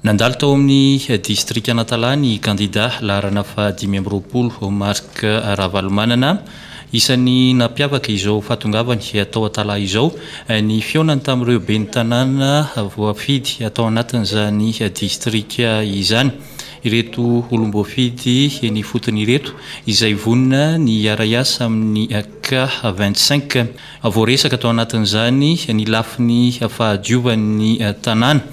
Nandalo tao amin'ny distrikan'Antalaha ny kandida laharana faha 25 Marc Ravalomanana. Isan'ny nampiavaka izao fahatongavany tao Antalaha izao ny fihaonany tamin'ireo ben'ny tanàna voafidy tao anatin'izany distrika izany. Ireto olom-boafidy eny ifotony ireto izay vonona ny hiara-hiasa amin'ny K 25. Voaresaka tao anatin'izany ny lafiny fahadiovan'ny tanàna,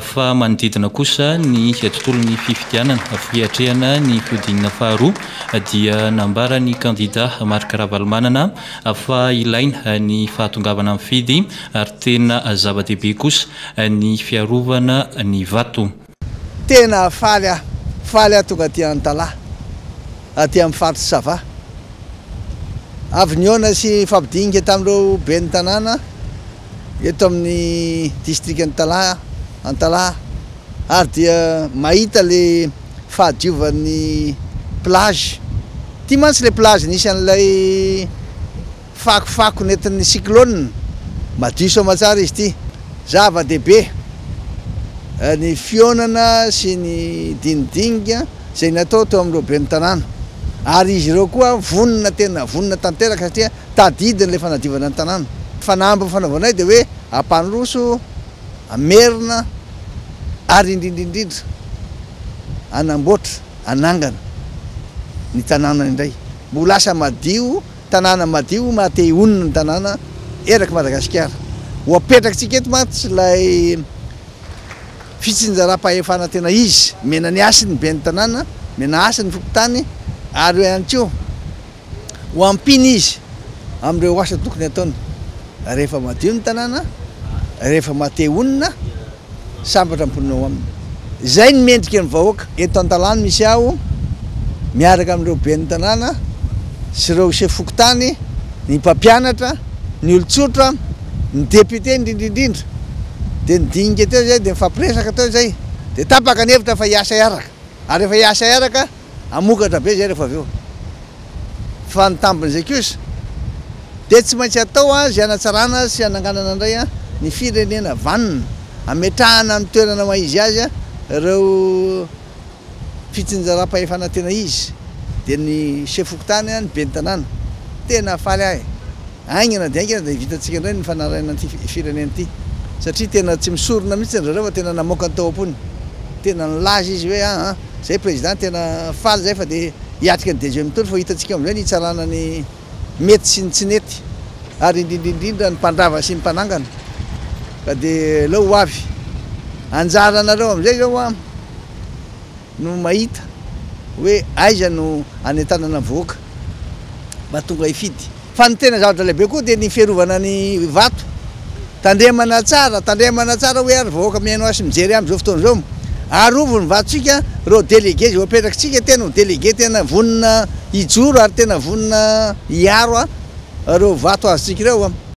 fa manodidina kosa ny tontolon'ny fifidianana fiatrehana ny fihodinana faharoa dia nambaran'ny kandida Marc Ravalomanana fa ilaina ny fahatongavana mifidy ary tena zava-dehibe kosa ny fiarovana ny vato. Tena faly aho, faly aho tonga aty Antalaha, aty amin'ny faritry Sava. Avy nihaona sy nifampidinika tamin'ireo ben'ny tanàna eto amin'ny distrikan'i Talaha, Antalaha, ary dia mahita le fahadiovan'ny plage. Ity mantsy le plage nisy an'ilay Fakofako nentin'ny cyclone, madio soamatsara izy ity. Zava-dehibe ny fihaonana sy ny dinidinika izay natao teo amin'ireo ben'ny tanàna. Ary izy ireo koa vonona tena vonona tanteraka satria tadidiny ilay fanadiovana ny tanàna. Fanamby ny fanaovanay dia hoe hampandroso, hamerina ary indrindra indrindra hanamboatra, hanangana ny tanàna indray. Mba ho lasa madio Tanàna madio maha te honina ny tanàna eraky Madagasikara. Ho apetrakitsika eto mantsy ilay fitsinjaram-pahefana tena izy, omena ny hasiny ny ben'ny tanàna, omena hasiny ny fokontany ary eo ihany koa ho ampiana izy amin'ireo asa tokony hataony. Rehefa madio ny tanàna, rehefa maha te honina, Sambatra ny mponina ao aminy. Izay no mendrika ny vahoaka. Eto Antalano misy aho miaraka amin'ireo ben'ny tanàna sy ireo sefo fokontany, ny mpampianatra, ny olon-tsotra, ny député indrindra indrindra. Dia nidinika teo izay dia nifampiresaka teo izay dia tapaka ny hevitra fa hiasa hiaraka. Ary rehefa hiasa hiaraka Hamokatra be izay rehefa avy eo. Fa ny tambin'izay kosa dia tsy maintsy atao izay hanatsarana sy hananganana indray ny firenena vanona, hametrahana amin'ny toerana maha izy azy ireo fitsinjaram-pahefana tena izy, dia ny chef fokontany, ny ben'ny tanàna. Tena faly aho e! Haingana dia haingana dia vitantsika indray ny fanaraina an'ity firenena ity satria tena tsy misorona mihitsy ry zareo fa tena namoaka ny tao am-pony. Tena nilaza izy hoe aa zay président tena faly zay fa dia hiatrika ny deuxième tour fa ho hitantsika amin'izay ny hitsarana ny mety sy ny tsy nety ary indrindra indrindra ny mpandrava sy ny mpanangana ka dia aleo ho avy. Anjaranareo amin'izay izao an! No mahita hoe aiza no hanentanana ny vahoaka mba tonga hifidy. Fa ny tena zavatra lehibe koa dia ny fiarovana ny vato. Tandremana tsara, tandremana tsara hoe ary vahoaka mihaino ahy sy mijery ahy amin'izao fotoana izao. Arovy ny vatontsika, ireo délégué izay ho apetrakitsika tena ho délégué tena vonona hijoro ary tena vonona hiaro ireo vato azontsika ireo.